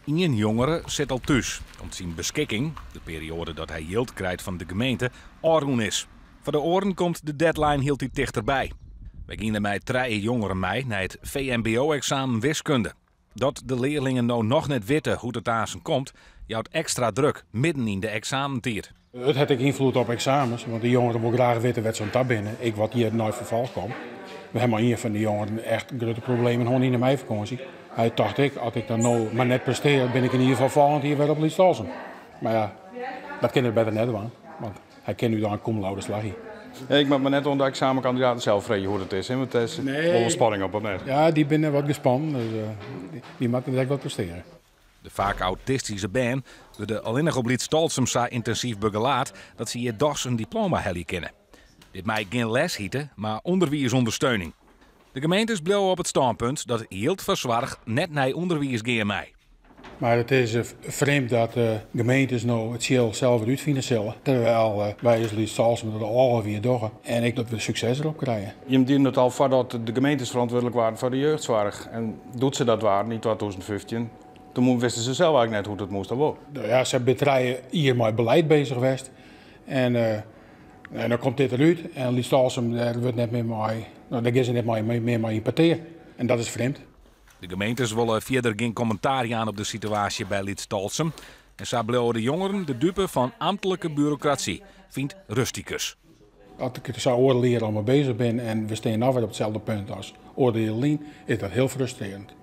Ien jongere sit al thús, om't syn beskikking, de perioade dat hy jild krijt fan de gemeente, ôfrûn is. Foar de oaren komt de deadline hieltyd tichterby. Wy giene mei trije jongeren mei nei it VMBO-eksamen wiskunde. Dat de learlingen no noch net witte hoe't it aansen komt, jout ekstra druk midden yn de eksamentiid. It hat ek ynfloed op eksamens, want de jongeren wolle graach witte wêr't se oan ta binne, ek wat hjir nei ferfolch komt. We hawwe mei ien fan de jongeren echt grutte problemen hân yn de meifakânsje. Hy tocht ek, as ik dan no mar net prestear, bin ik yn ieder gefal folgjend jier wer op Lyts Tolsum. Mar ja, dat kin er better net dwaan, want hy kin úteinlik cum laude slagje. Ik moat mar net oan de eksamenkandidaten sels freegje hoe't it is, hè, want dêr sit wol wat spanning op, of net? Ja, dy binne wat gespannen, dus dy moatte direkt wat prestearje. De faak autistyske bern wurde allinnich op Lyts Tolsum sa yntinsyf begelaat dat se hjir dochs in diploma helje kinne. Dit mei gjin les hite, mar ûnderwiisûndersteuning. De gemeentes bliuwe op it stânpunt dat jild foar soarch net nei ûnderwiis gean mei. Mar it is frjemd dat de gemeentes no it tsjil sels wer útfine sille, terwyl wy as Lyts Tolsum dat al alve jier dogge en ek dat we sukses derop krije. Jim dienen it al foardat de gemeentes ferantwurdlik waarden foar de jeugdsoarch en doe't se dat waarden yn 2015, toen wisten se sels eigentlik net hoe't it moast, of wol? No ja, se binne 3 jier mei beleid bezich west en dan komt dit derút en Lyts Tolsum dêr wurdt net mear mei, no, dêr gean se net mear mei yn petear en dat is frjemd. De gemeentes wolle fierder gjin kommentaar jaan op de situaasje by Lyts Tolsum. En sa bliuwe de jongeren de dupe fan amtlike burokrasy, fynt Rusticus. As ik sa oardel jier al mei bezich bin en we stean noch wer op itselde punt as oardel jier lyn, is dat hiel frustrearjend.